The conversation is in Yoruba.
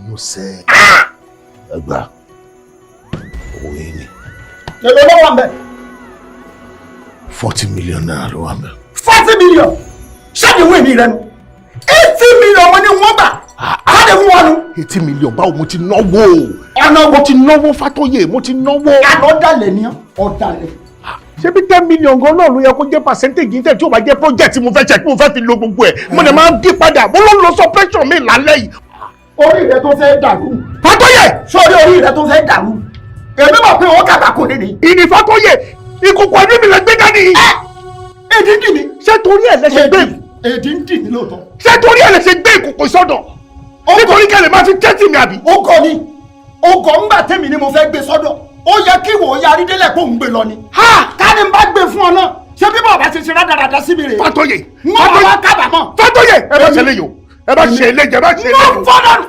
Bínú sẹ́. Ẹ gbà, owó yín ni. Èló ló wà ń bẹ̀? ₦40 million ló wà mẹ́. 40 million? Ṣáàdì mi rẹ nu. 80 million mo ní wọ́n gbà. Ṣáàdì fún wọn nu. 80 million báwo? Mo ti náwó. Ọ̀nà? Mo ti náwó, Fátóyè, mo ti náwó. Àná ọ̀dàlẹ̀ ni ọ́, ọ̀dàlẹ̀. Ṣé bí 10 million gan náà ló yẹ kó jẹ́ percentage yìí tẹ̀, tí ó bá jẹ́ project tí mo fẹ́ ṣe, tí mo fẹ́ fi lo gbogbo ẹ̀, mo lè máa ń dín padà. Mo ló ń lọ sọ pressure mi lálẹ́ yìí. Orí rẹ tó fẹ́ dàrú. Fátóyè! Sórí orí rẹ tó fẹ́ dàrú. Èmi mọ̀ pé owó kàkà kò ní ni. Ìní Fátóyè, ìkòkò ẹbí mi lè gbé dání. Èdè ń dì mí. Ṣé torí ẹ̀ lẹ ṣe gbé? Èdè ń dì mí lóòótọ́. Ṣé torí ẹ̀ lẹ ṣe gbé ìkòkò sọ́dọ̀? Nítorí kẹ́ lè máa fi tẹ́tì mi, àbí? Ó gọ ni, ó gọ. Ńgbà tèmi ni mo fẹ́ gbé sọ́dọ̀, ó yẹ kí wò ó yarí délẹ̀ kó ń gbé lọ ni. Ha, ká ní n bá gbé fún ọ náà, ṣé bí bàbá ṣe ṣe rádaràda sí mi rè? Fátóyè! Wọ́n wá kábàámọ̀. Fátóyè, ẹ bá ṣe léyò, ẹ bá ṣe eléyìí, ẹ bá ṣe eléyìí. Wọ́n fọ́dọ̀.